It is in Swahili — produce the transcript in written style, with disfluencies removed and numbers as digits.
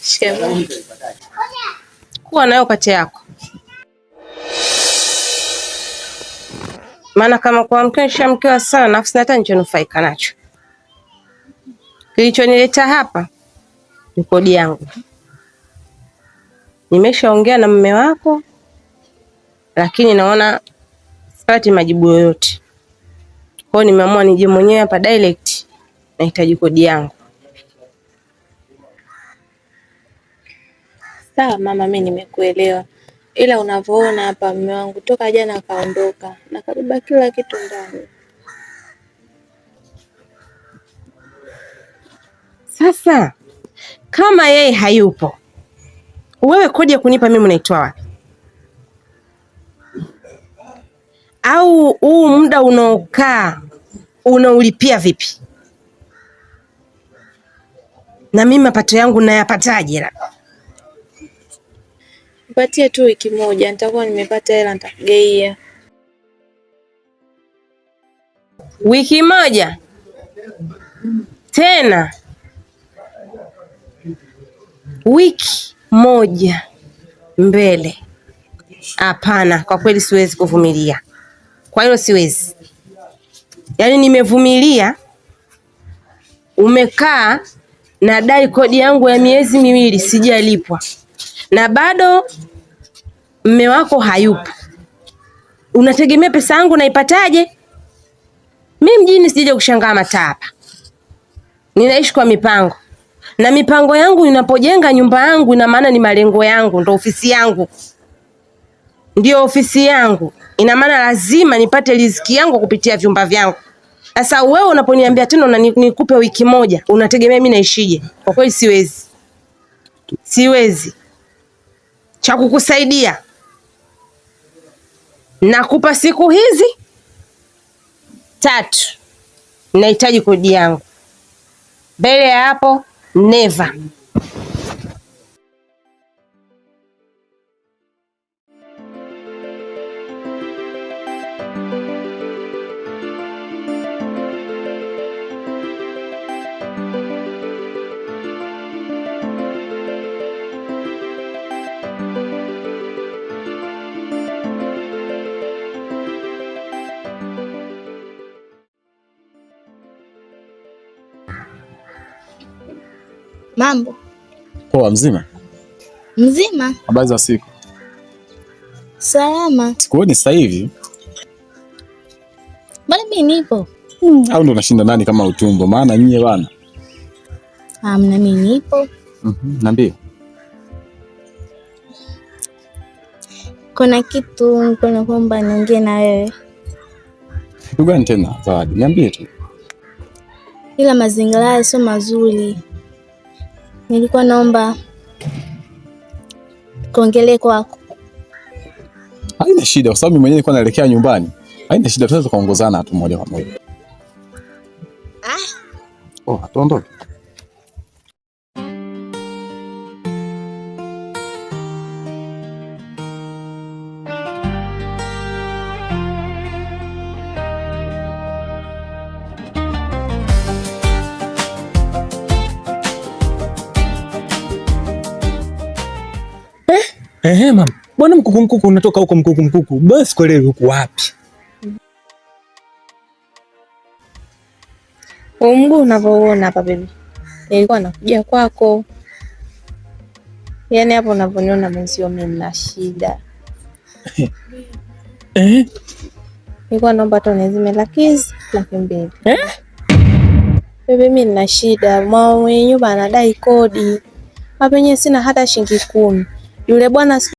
Shikamoo. Kuwa nayo pate yako, maana kama kwa mke nishamkewa sana, nafsi hata nichonufaika nacho. Kilichonileta hapa ni kodi yangu. Nimeshaongea na mume wako, lakini naona sipati majibu yoyote. Kwa hiyo nimeamua nije mwenyewe hapa direct, nahitaji kodi yangu. Sawa mama, mi nimekuelewa, ila unavyoona hapa mume wangu toka jana akaondoka na kabeba kila kitu ndani. Sasa kama yeye hayupo, wewe kodi ya kunipa mimi unaitoa wapi? Au huu muda unaokaa unaulipia vipi? Na mimi mapato yangu nayapataje? Nipatie tu wiki moja, nitakuwa nimepata hela nitakugeia. Wiki moja tena, wiki moja mbele? Hapana, kwa kweli siwezi kuvumilia. Kwa hilo siwezi. Yaani nimevumilia, umekaa nadai kodi yangu ya miezi miwili sijalipwa, na bado mme wako hayupo. Unategemea pesa yangu naipataje? Mi mjini sija kushangaa mataa hapa, ninaishi kwa mipango na mipango yangu. Ninapojenga nyumba yangu, ina maana ni malengo yangu, ndo ofisi yangu, ndio ofisi yangu. Ina maana lazima nipate riziki yangu kupitia vyumba vyangu. Sasa wewe unaponiambia tena na nikupe wiki moja, unategemea mimi naishije? Kwa kweli siwezi, siwezi. Cha kukusaidia nakupa siku hizi 3, nahitaji kodi yangu. Mbele ya hapo never. Mambo poa? Mzima mzima. Habari za siku? Salama. Sikuoni sasa hivi. Bado mimi nipo. Au ndo unashinda nani kama utumbo? Maana nyie bana. Amna, mimi nipo. Niambie. Kuna kitu nilikuwa naomba niongee na wewe. Kitu gani tena Zawadi? Niambie tu. Ila mazingira haya sio mazuri. Nilikuwa naomba kuongelee kwako. Haina shida kwa sababu mimi mwenyewe nilikuwa naelekea nyumbani. Haina shida, tunaweza kuongozana tu moja kwa moja. Oh, tuondoke. Ehe, mama. Bwana mkuku mkuku unatoka huko mkuku mkuku. Basi sikuelewi huku wapi? Huu mguu unavyoona hapa baby, nilikuwa nakuja kwako. Yaani hapo unavyoniona mwenzio, mimi nina shida. Eh? Nilikuwa naomba tu nizime 200,000. Eh? Baby, mimi nina shida. Mama mwenye nyumba anadai kodi. Hapa yenyewe sina hata shilingi 10. Yule bwana